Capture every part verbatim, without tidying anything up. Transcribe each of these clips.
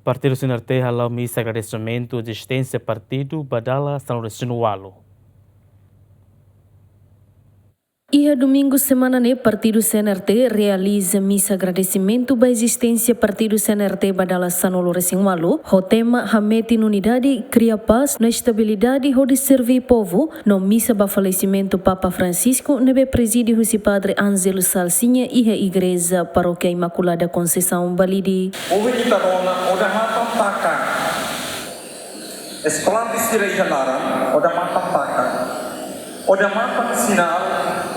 Partidu C N R T hala'o misa agradesimentu ezisténsia partidu ba dala sanulu-resin-ualu. Iha domingu semana ne'e, partidu C N R T realiza misa agradesimentu ba ezisténsia partidu C N R T ba dala sanulu-resin-ualu, ho tema Hametin Unidade, Kria Pás no Estabilidade hodi serví povu, no misa ba falesimentu Papa Francisco ne'ebé prezide husi Padre Ângelo Salsinha iha Igreja Parókia Imaculada Conceição Balide. Ohin ita rona odamatan taka. Eskolante sira iha laran, odamatan taka. Odamatan sinál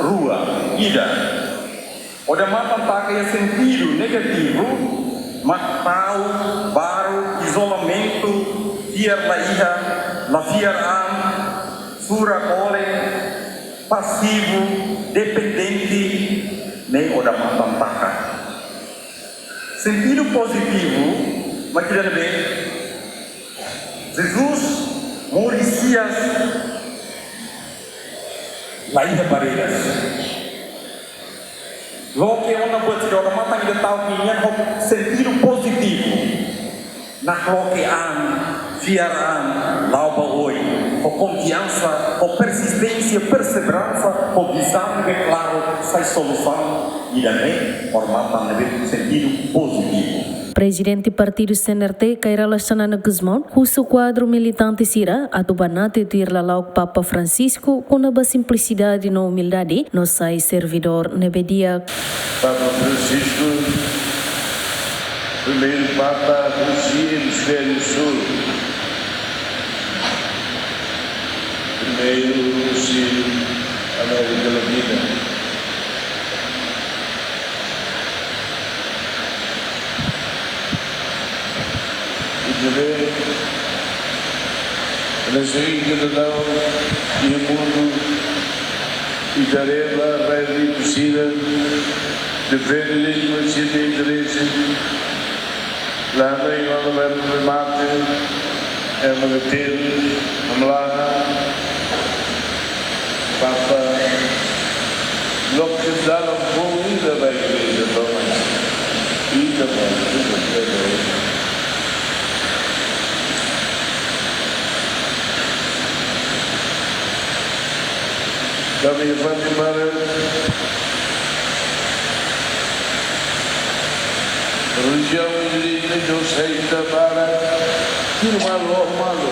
rua, ida. Odamatan taka iha sentidu negativu, mak tau, baruk, izolamentu, fiar la iha, la fiar an, sura kole, pasivu, dependente, ne'e odamatan taka. Sentidu pozitivu, mak ida ne'ebé Jesus moris hi'as, la iha barreiras. Loke ona buat sira, odamatan ida ta'uk nian ho sentidu pozitivu. Nakloke an, fiar an, la'o ba oin, ho konfiansa, ho persisténsia, perseveransa, ho vizaun ne'ebé klaru, sai solusaun, ida-ne'e odamatan ne'ebé sentidu pozitivu. Prezidente partidu C N R T, Kay Rala Xanana Gusmão, husu kuadru militante sira atu banati tuir lala'ok Papa Francisco kona-ba simplisidade no umildade, no sai servidór ne'ebé di'ak. Papa Francisco, primeiru Papa husi Emisfériu Súl, primeiru husi Amérika Latina. Ita bele, ita sei ita tau iha mundu, ita reba rai riku sira, defende língua sira interese, la hanoin ona ba ema mate, ema ne'e teru, hamlaha, Papa, loke dalan foun ida ba igreja tomak. Ida ba, ida ba, ida ba. Kami fati mara relijiaun indíjena, Deus, ita para tuir malu, oh malu.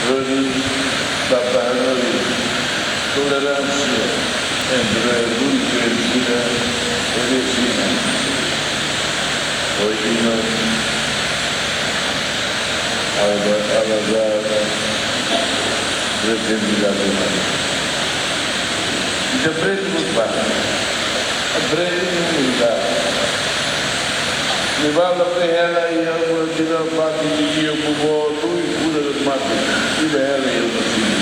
Hodi tapa hanoin toleránsia entre grupu sira, relijiaun. Ohin, Alba, Alba, Fraternidade Humana. Ita aprende buat barak. Aprende umildade. Ne'ebá la bele hela iha uma vida mate de dia, povo, tu e cura de mate. Ida hela iha uma vida.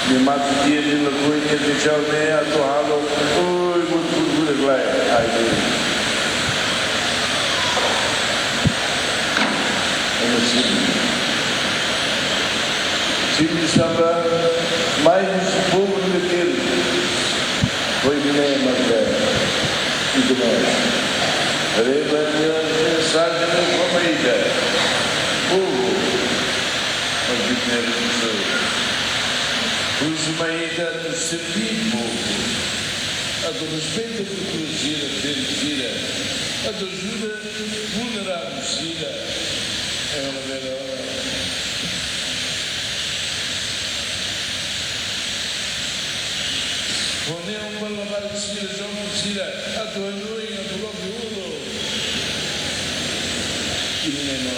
Nia mate tiha nia lakohi, nia kecau ne'e atu halo, oi, buat furak-furak lai. Ai, Deus. Ema simples. Simples tanba mai husi povu ne'ebé teru. Foin ne'e mak ita-nia reba nia mensajen ne'e ba ita. Povu. Mas ita-nia relijiaun. Husu mai ita atu serví povu. Atu respeita kultura sira, termu sira. Atu ajuda vulnerável sira. É uma vergonha. Fó neon ba labarik sira, joven sira, atu hanoin, atu loke uluk. Ida-ne'e mak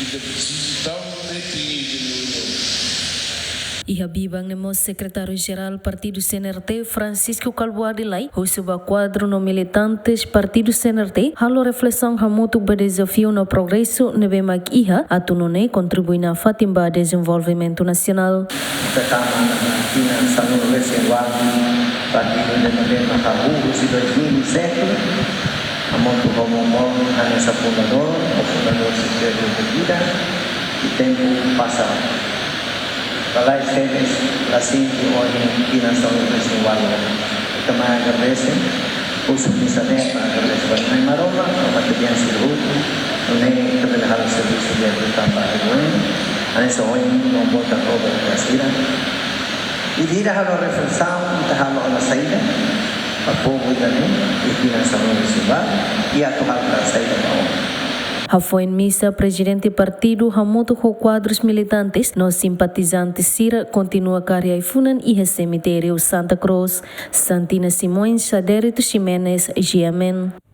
ita presiza tau metin ida-ne'e uluk. Iha biban ne'e mós Sekretáriu Jerál Partidu C N R T, Francisco Kalbuadi Lay, husu ba kuadru no militantes Partidu C N R T halo reflesaun hamutuk ba dezafiu no progresu ne'ebé mak iha, atu nune'e kontribui nafatin ba dezenvolvimentu nasionál. Ita tama iha tinan sanulu-resin-ualu, partidu ida ne'ebé mak hahú husi dois mil e sete, hamutuk ho Momon, hanesan fundadór, ho fundadór sira ida, i tempu pasa. Lalais tebes, la sente ohin tinan sanulu-resin-ualu. Ita mai agradese, husu misa ne'e para agradese ba Nai Maromak, no Yang sira hotu, nune'e ita bele halo servisu di'ak liután ba N G O, hanesan ohin maun Bota Roberto Casira. I ita halo reflesaun, ita halo ona saida ba povu ida-ne'e, i ita-nia saúde sira, i atu halo saida ba oin. Hafoin misa, prezidente partidu hamutuk ho kuadrus militantes no simpatizante sira kontinua kaer ai-funan iha semitériu Santa Cruz. Santina Simões, Xadérito Ximenes, G M N.